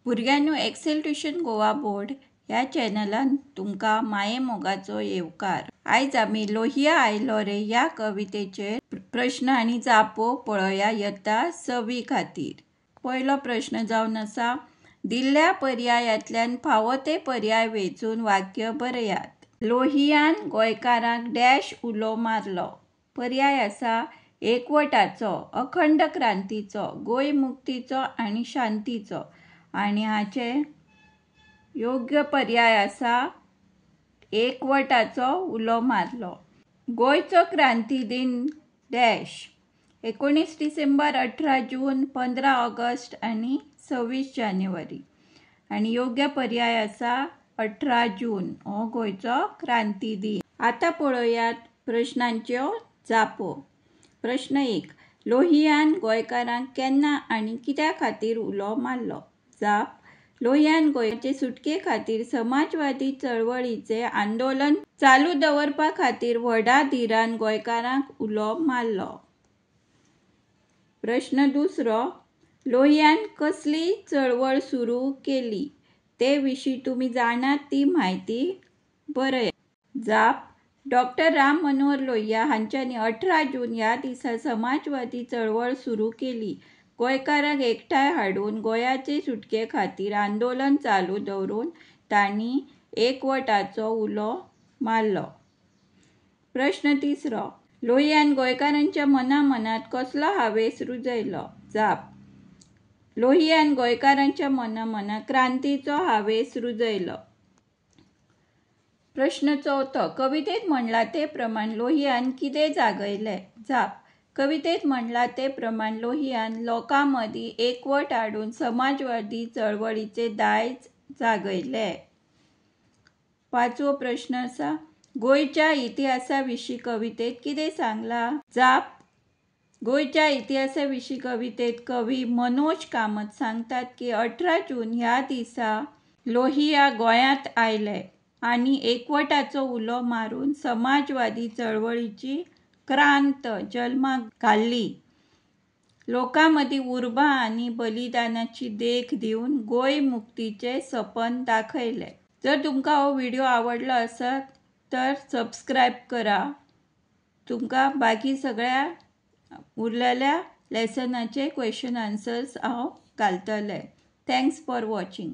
भुरग्यांनो, XL tuition Goa board ह्या चॅनलान तुमकां माये मोगाचो येवकार. आयज आमी लोहिया आयलो रे ह्या कवितेचेर प्रश्न आनी जापो पळोवया यत्ता 6वी खातीर. पयलो प्रश्न जावन आसा, दिल्ल्या पर्यायांतल्यान फावो ते पर्याय वेंचून वाक्य बरयात. लोहियान गोंयकारांक डॅश उलो मारलो. पर्याय आसा एकवटाचो, अखंड क्रांतीचो, गोंय मुक्तीचो आनी शांतीचो. आनी हाचे योग्य पर्याय आसा एकवटाचो उलो मारलो. गोंयचो क्रांती दिन डॅश 19 डिसेंबर, 18 जून, 15 ऑगस्ट आनी 26 जानेवारी. आनी योग्य पर्याय आसा 18 जून हो गोंयचो क्रांती दिन. आतां पळोवयात प्रश्नांच्यो जापो. प्रश्न 1, लोहियान गोंयकारांक केन्ना आनी कित्या खातीर उलो मारलो? जाप, लोहियान गोंयचे सुटके खातीर समाजवादी चळवळीचें आंदोलन चालू दवरपा खातीर व्हडा धिरान गोंयकारांक उलो मारलो. प्रश्न 2, लोहियान कसली चळवळ सुरू केली ते विशीं तुमी जाणात ती म्हायती बरयात. जाप, डॉक्टर राम मनोहर लोहिया हांच्यांनी 18 जून ह्या दिसा समाजवादी चळवळ सुरू केली. गोंयकारांक एकठांय हाडून गोंयाचे सुटके खातीर आंदोलन चालू दवरून तांणी एकवटाचो उलो मारलो. प्रश्न 3, लोहियान गोंयकारांच्या मना मनांत कसलो हावेस रुजयलो? जाप, लोहियान गोंयकारांच्या मना मनांत क्रांतीचो हावेस रुजयलो. प्रश्न 4, कवितेंत म्हणलां ते प्रमाण लोहियान कितें जागयलें? जाप, कवितेंत म्हणलां ते प्रमाण लोहियान लोकां मदीं एकवट हाडून समाजवादी चळवळीचें दायज जागयलें. 5वो प्रश्न आसा, गोंयच्या इतिहासा विशीं कवितेंत कितें सांगलां? जाप, गोंयच्या इतिहासा विशीं कवितेंत कवी मनोज कामत सांगतात की 18 जून ह्या दिसा लोहिया गोंयांत आयले आनी एकवटाचो उलो मारून समाजवादी चळवळीची क्रांत जल्माक घाल्ली. लोकां मदीं उर्बा आनी बलिदानाची देख दिवन गोंय मुक्तीचें सपन दाखयलें. जर तुमकां हो व्हिडियो आवडलो आसत तर सबस्क्रायब करा. तुमकां बाकी सगळ्या उरलेल्या लेसनाचे क्वेश्चन आन्सर्स हांव घालतलें. Thanks for watching.